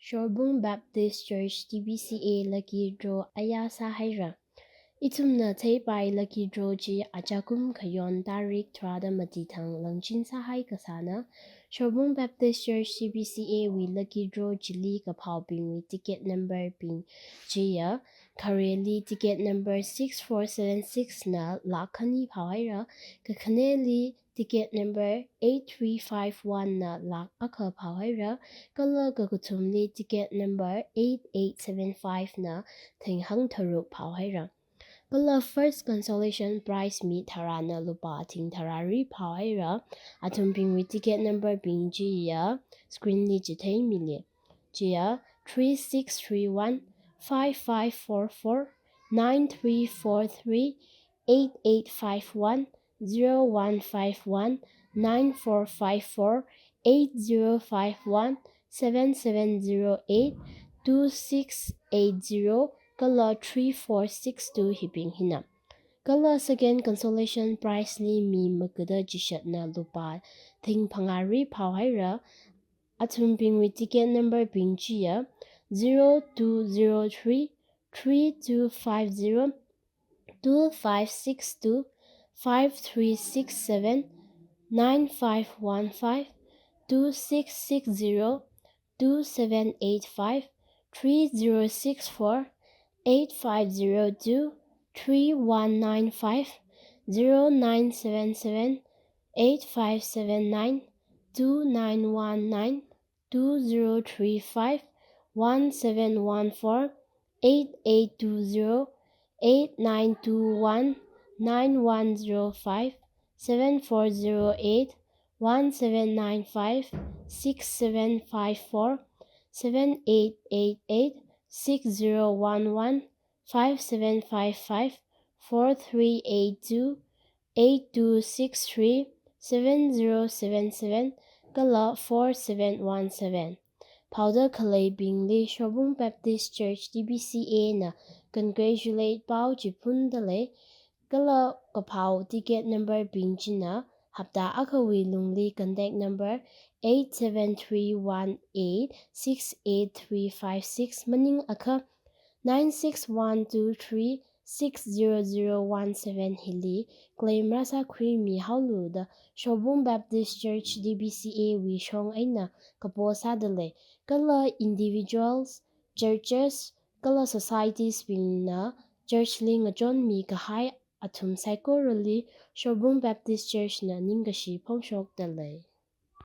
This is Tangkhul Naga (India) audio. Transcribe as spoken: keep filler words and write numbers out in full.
Shorbung Baptist Church T B C A lucky draw aya sāhaira. Ithumna theipai lucky draw chi ajakum khayon tarik tharāda mati thang langchin sāhai kasāna. Shorbung Baptist Church T B C A wui lucky draw chili kaphaobingwui ticket number bing chiya, khareli ticket number six four seven six na lakh khani phaohaira, kakhaneli ticket number eight three five one na lakh akha phaohaira, kala kakathumli ticket number eight eight seven five na thing hangtharuk phaohaira. Kala first consolation prize mi tharāna lupā thing tharāli phaohaira. Athumbingwui ticket number bing chiya screen li chitheimili. Chiya three six three one five five four four, nine three four three, eight eight five one, zero one five one, nine four five four, eight zero five one, seven seven zero eight, two six eight zero, kala three four six two hibing hina. Kala second consolation prize li mi magada chishatna lupā thing phangāli phaohaira. Athumbingwui ticket number bing chiya zero two zero three three two five zero, two five six two, five three six seven, nine five one five, two six six zero, two seven eight five, three zero six four, eight five zero two, three one nine five, zero nine seven seven, eight five seven nine, two nine one nine, two zero three five, one seven one four, eight eight two zero, eight nine two one, nine one zero five, seven four zero eight, one seven nine five, six seven five four, seven eight eight eight, six zero one one, five seven five five, four three eight two, eight two six three, seven zero seven seven, kala four seven one seven. Phaoda khaleibingli Shorbung Baptist Church T B C A na congratulate pao chiphunda lei. Kala kaphao ticket number bing china hapta akhawui lungli contact number eight seven three one eight six eight three five six maning akha nine six one two three six zero zero one seven hili claim rāsākhuimihaolu da Shorbung Baptist Church T B C A wui shong eina kapo sāda lei. Kala individuals, churches, kala societies bingna church li ngachonmi kahai athum saikorali Shorbung Baptist Church na ningkashi phongshokda lei.